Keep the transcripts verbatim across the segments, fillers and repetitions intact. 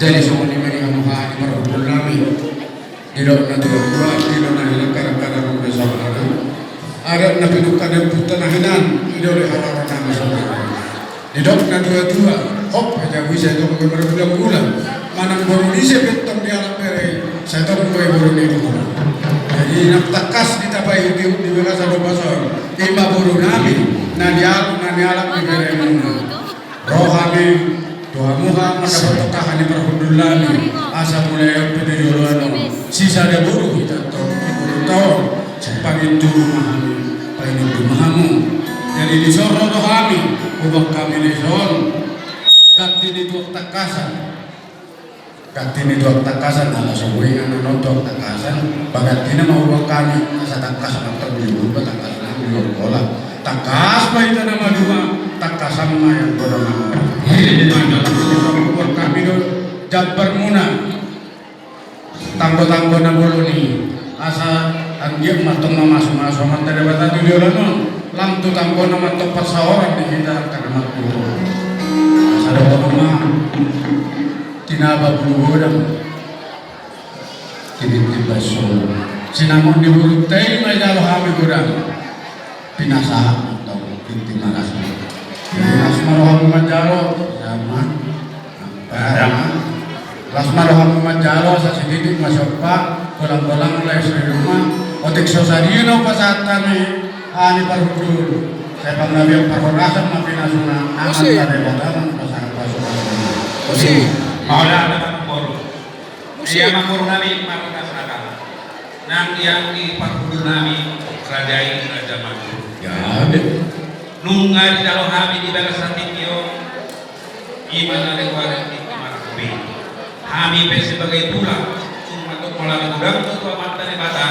Jadi songon i ma di hamu haha ni parhundul nami. Didok na tua-tua, didok na hinan, kadang-kadang ro be saudara. Adat na pinungka ni ompunta na hinan, didok di halak nami saudara. Didok na tua-tua, hop, hajabu i sai tong do margula-gula. Manang boru ni ise pe tong dialap bere, sai tong do i boru ni boru. Jadi na tangkas di tapa i di, di bagasan ombas on, ima boru nami na dialap, na nialap ni beremuna. Ro hami tu hamu haha mandapot haha ni parhundul nami, asa mulai on pe di joloan on sisada boru hita tong di boru tong. Sipangido ma hami, pangido ma hamu. Jadi dison ro do hami, hubang hami dison ganti ni tuak tangkasan. Ganti ni tuak tangkasan, ala so boi inganan on tuak tangkasan. Ba ganti na ma hubang hami, asa tangkas ma tong di boru, ba tangkas na di boru. Tangkas ma hita na maduma, tangkasan ma yang bona ma. Hubang hami do jambarmuna. Tanggo-tanggo na bolon i, asa anggiat ma tong mamasu-masu Amanta Debata tu joloan on, lam tu tanggona ma tong pansamotan di hita angka na martua. Asa dohonon ma, tinaba bulu godang, tinitip bahen solu. Sinamot ni borunta i ma dijalo hami godang. Pinasahat ma tong, tintin ma las. Las ma rohamu manjalo, sama. Sama. Las ma rohamu manjalo, asa sititi ma somba, golang-golang laos ri ruma. Otik so sadia na hupasahat hami haha ni parhundul. Sai panggabean parhorasan ma pinasuna, Amanta Debata ma pasahat pasu-pasu. Mauliate ma boru. Ia ma boru nami, marga Saga. Nang ia ni parhundul nami, raja i raja Madura. Ia be. Nunga dijalo hami di bagasan tingki on, ima na denggan i, ima na hobi. Hami pe sebagai tulang, sungkun ma tong molo godang tu Amanta Debata,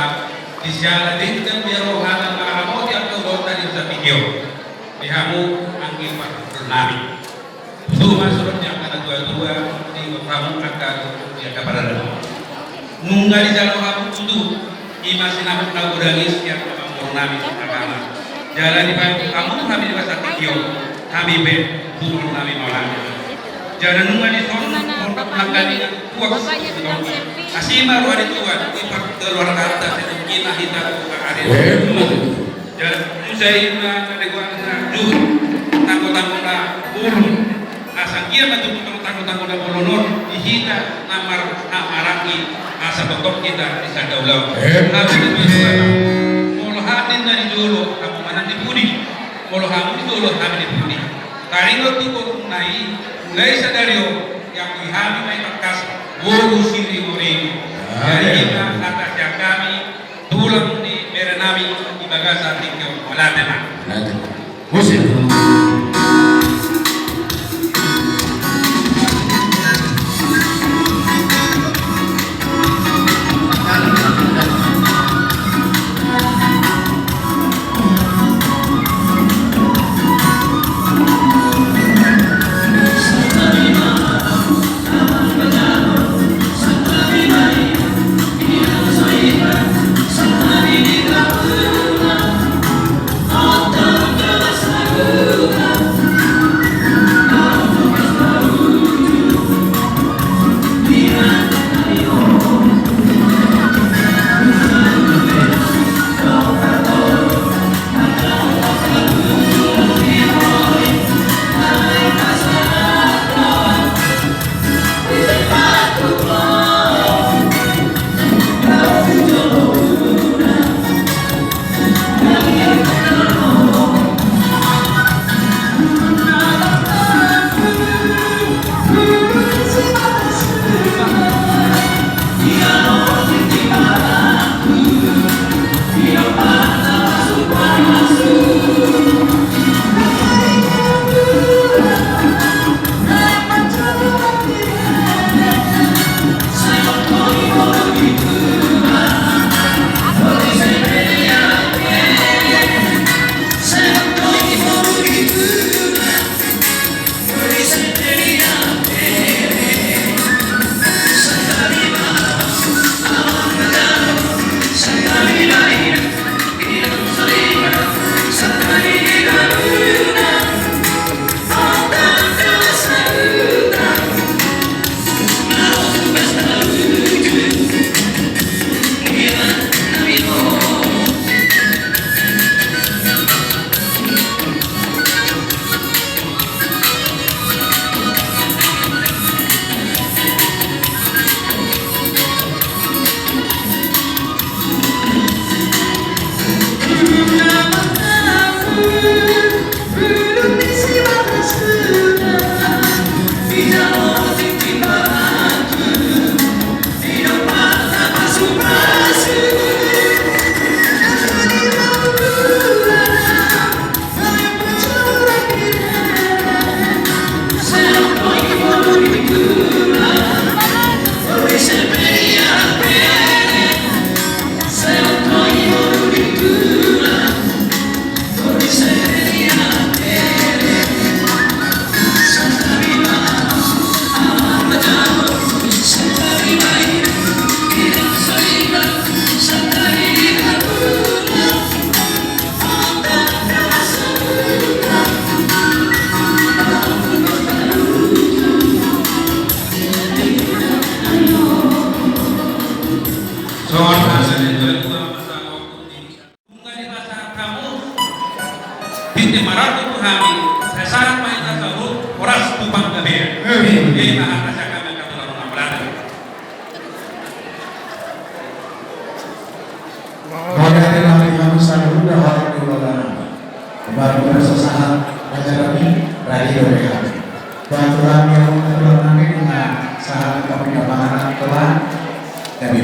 di siala denggan be rohana mangaramoti angka ulaonta di bagasan tingki on. Di hamu anggi parhundul nami. Tutu ma songon i angka na tua-tua, di hamu angka di angka parhundul. Nunga dijalo hamu tutu, ima sinamot na godang i sian amangboru nami agama. Jala dipaingot hamu tu hami di bagasan tingki on, hami pe tu boru nami mauliate. Jala nunga dison, pondok nangkaningan tuak sitonggi. Asi ma roha ni Tuhan, di parkeluarganta sitonggi na hita tu ari. Jala tu sainna na denggan na juhut, tanggo-tanggo na bolon. Asa anggiat ma tutu tanggo-tanggo na bolon on di hita na mar-, na maranggi, asa tongtong hita di sada ulaon. Hami di pudi, molo hami na di jolo, hamu ma na di pudi. Molo hamu di jolo, hami di pudi. Taringot tu borumuna i, mulai sadari on, diakui hami ma i tangkas boru Siringoringo. Jadi ima hata sian hami, tulang ni bere nami di bagasan tingki on. Mauliate ma. Mauliate. Musik. Sahat ma hita saluhut horas tu panggabean. Amin. Jadi, tahan rasa kami angka tulang na marhaha. Mauliate ma di hamu saluhut, dohot keluarga nami. Baru bersasahan raja kami, raja dohot kami. Tulang nami, tulang nami, na sahat kami na panganan tulang, kami